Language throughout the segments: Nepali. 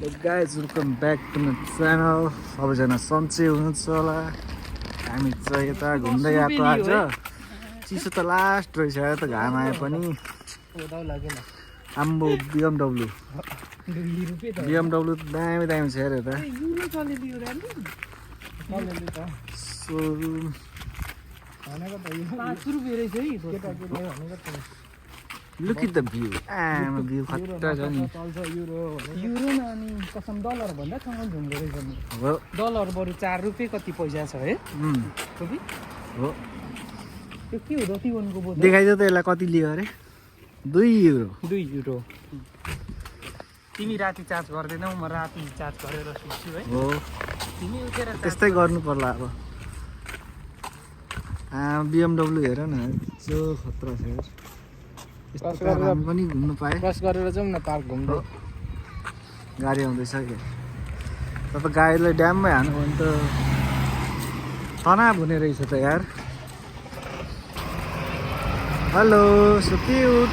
Guys, welcome back to my channel. सबैजना सन्चै हुनुहुन्छ होला। हामी चाहिँ यता घुम्दै आएको आज। चिसो त लास्ट रहेछ त घाम आए पनि। आम्बो BMW दामी दामी छ यार यता। Look at the view. View खतरा छ नि। युरो अनि कसम डलर भन्दा कम झुम्दै रहेछ नि। हो डलर बरु 4 रुपैयाँ कति पैसा छ है? कति? हो। त्यो के हो जति वनको बोतल? देखाइदियो त यसलाई कति लियो अरे? 2 युरो। 2 युरो। तिमी राति चार्ज गर्दैनौ म राति चार्ज गरेर सुत्छु है। हो। तिमी उठेर त्यस्तै गर्नु पर्ला अब। BMW हेर न जो खतरा छ यार। हामी पनि घुम्नु पाए। क्रस गरेर जाउँ न पार्क घुम्दै। गाडी आउँदैछ के त गाडीलाई ड्याममै हानु भने त तनाव हुने रहेछ त यार। Hello so cute.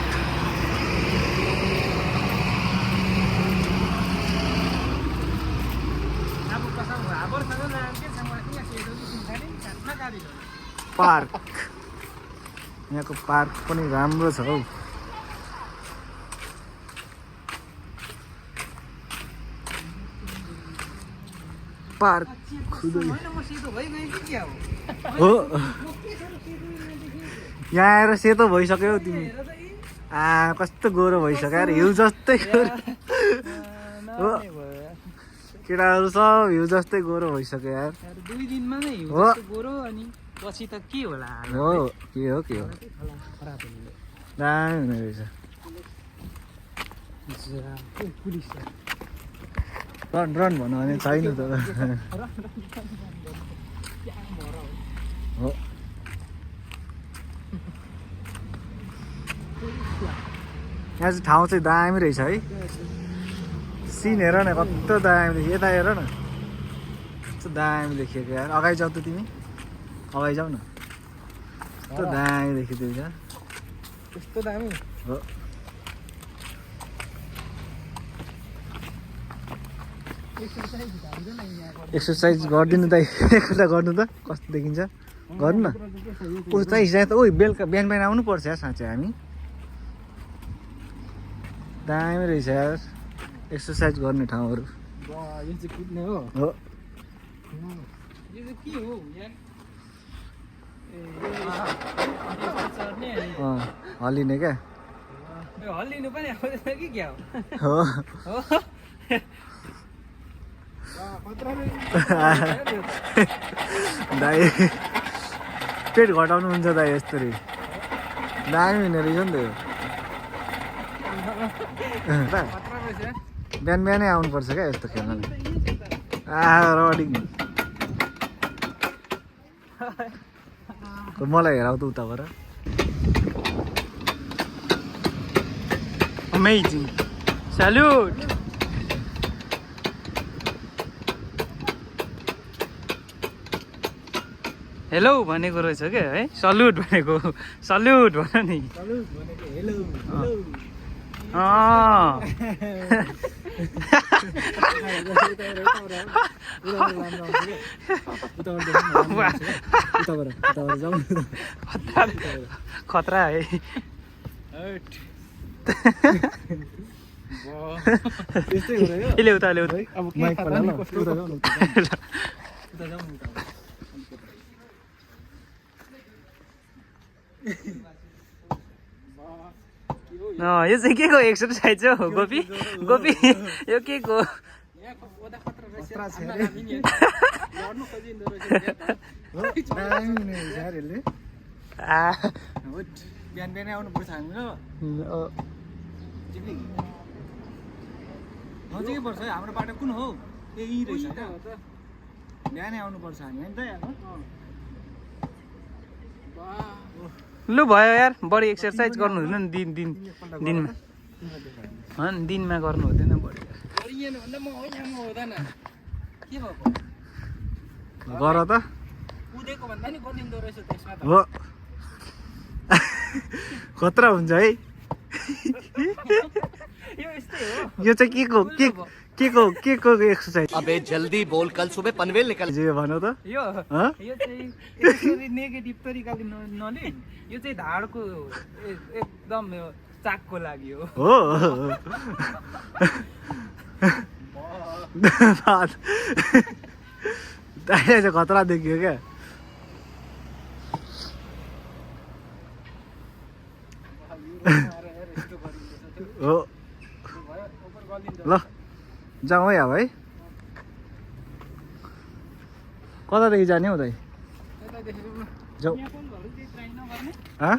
पार्क यहाँको पार्क पनि राम्रो छ हौ। पार्क खुदै हो। यहाँ आएर सेतो भइसक्यो हौ तिमी। कस्तो गोरो भइसक्यो यार। हिउँ जस्तै हो। केटाहरू सब हिउँ जस्तै गोरो भइसक्यो यार। 2 दिनमा नै हिउँ जस्तो गोरो अनि पछि त के होला? हो के हो दामी हुने रहेछ। रन रन भन्नु भने छैन त। हो यहाँ चाहिँ ठाउँ चाहिँ दामी रहेछ है। सिन हेर न कस्तो दामी देखियो। यता हेर न कस्तो दामी देखिएको यार। अगाडि जाऊ त तिमी। अगाडि जाऊ न। कस्तो दामी देखिँदैछ यार। त्यस्तो दामी हो। एक्सर्साइज गरिदिनु त एकपल्ट गर्नु त कस्तो देखिन्छ गर्नु न। उता हिजो त ओइ बेलुका बिहान बिहान आउनुपर्छ यार साँच्चै हामी। दामी रहेछ यार एक्सर्साइज गर्ने ठाउँहरू। यो चाहिँ कुद्ने हो। हो यो चाहिँ के हो यार? हल्लिने क्या। हल्लिनु पनि आउँदैन कि क्या हो। दाइ पेट घटाउनु हुन्छ दाइ यस्तरी। दामी हुने रहेछ नि त यो। बिहान बिहानै आउनुपर्छ क्या यस्तो खेल्न। रडिङ मलाई हेराउ त उताबाट। Amazing salute. हेलो भनेको रहेछ क्या है। सल्युट भनेको सल्युट भन नि। खतरा है। उता यो चाहिँ के को एक्सर्साइज हो गोपी? गोपी यो के को? बिहान बिहानै आउनुपर्छ हामी ल। नजिकै पर्छ है हाम्रो बाटो कुन हो? यही रहेछ क्या। बिहानै आउनुपर्छ हामी होइन त यार। लु भयो यार बढी एक्सर्साइज गर्नु हुँदैन नि दिनमा। दिनमा गर्नु हुँदैन बढी। गर त। हो खतरा हुन्छ है। यो चाहिँ के के को एक्सरसाइज अबे जल्दी बोल, कल सुबह पनवेल निकल। जे भन त यो हँ? यो चाहिँ यसरी नेगेटिभ तरिकाले नलिन, यो चाहिँ ढाडको एकदम चाकको लागि हो। हो दाइले चाहिँ खतरा देखियो क्या। हो ल जाउँ है अब है। कतादेखि जाने हौ दाइ? जाउँ। हँ?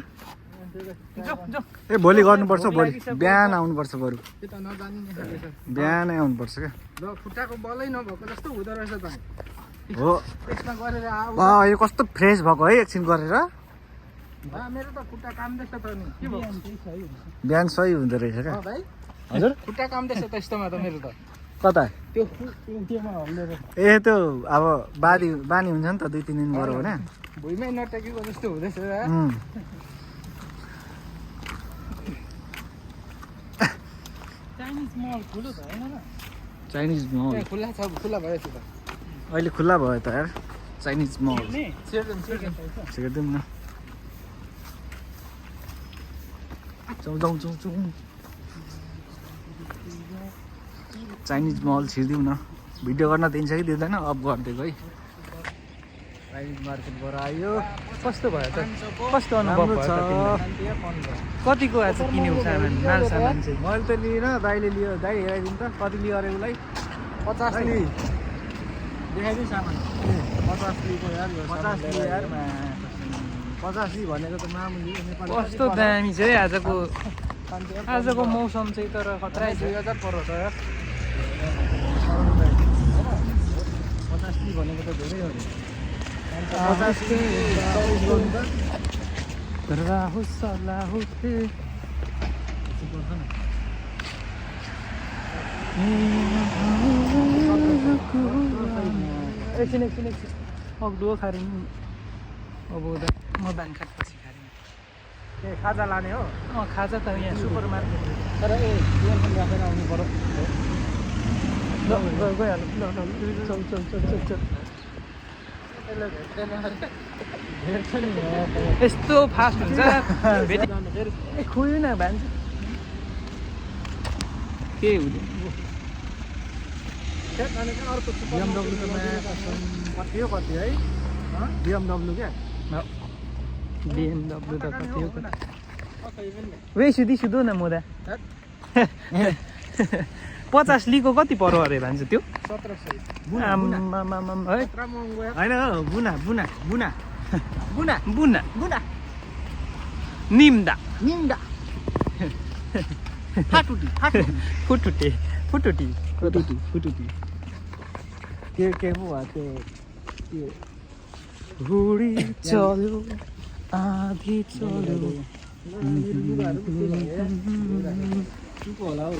ए भोलि गर्नुपर्छ, भोलि बिहान आउनुपर्छ, बरु बिहानै आउनुपर्छ क्या। खुट्टाको बलै नभएको जस्तो हुँदो रहेछ त। हो त्यसमा गरेर आऊ। यो कस्तो फ्रेस भएको है एकछिन गरेर। मेरो त खुट्टा काम्दैछ त नि। के भयो? बिहान सही हुँदो रहेछ क्या। भाइ हजुर खुट्टा काम्दैछ त यस्तोमा त मेरो त। कता? त्यो केमा हल्लेर ए त्यो अब बानी हुन्छ नि त 2-3 दिन गऱ्यो भने। भुइँमै नटेकेको जस्तो हुँदैछ। चाइनिज मल खुलो त होइन र? चाइनिज मल खुल्ला छ, खुल्ला भयो त्यो त। अहिले खुल्ला भयो त यार चाइनिज मल। सेकेन्ड न जाउँ चाइनिज मल छिरिदिउँ न। भिडियो गर्न दिन्छ कि दिँदैन अफ गरिदिएको है। चाइनिज मार्केटबाट आयो। कस्तो भयो त? कस्तो अनुभव राम्रो भयो छ। त तिमीलाई? कतिको आज किन्यौ सामान? माल सामान चाहिँ मैले त लिएन, दाइले लियो। दाइ हेराइदिनु त कति लियो अरे उसलाई? 50 दाइले देखाइदिउ सामान। 50 लिएको यार। 50 लियो यार। 50 लि भनेको त मामुली नेपाली। कस्तो दामी छ है आजको मौसम चाहिँ, तर खतरा 2000 पर्यो त यार। 50 लि भनेको त धेरै हो नि। 50 लि राहु सलाहु एकछिन अब डुवो खारिन। अब म बिहान खाएपछि खारिन। खाजा लाने हो। खाजा त यहाँ सुपर मार्केट तर इयरफोन राखेर आउनु पर्यो। गइहाल्नु। चल यस्तो फास्ट हुन्छ खोइ न भान्छु के हुँदैन। BMW त कति है? BMW क्या? BMW त कति हो वे सुधो न मोदा 50 लिको कति पर्यो अरे भन्छ त्यो? 1700 है होइन बुना निम्दा फुटुटी के पो भयो त्यो? घुडी चल्यो आधी चल्यो होला हौ।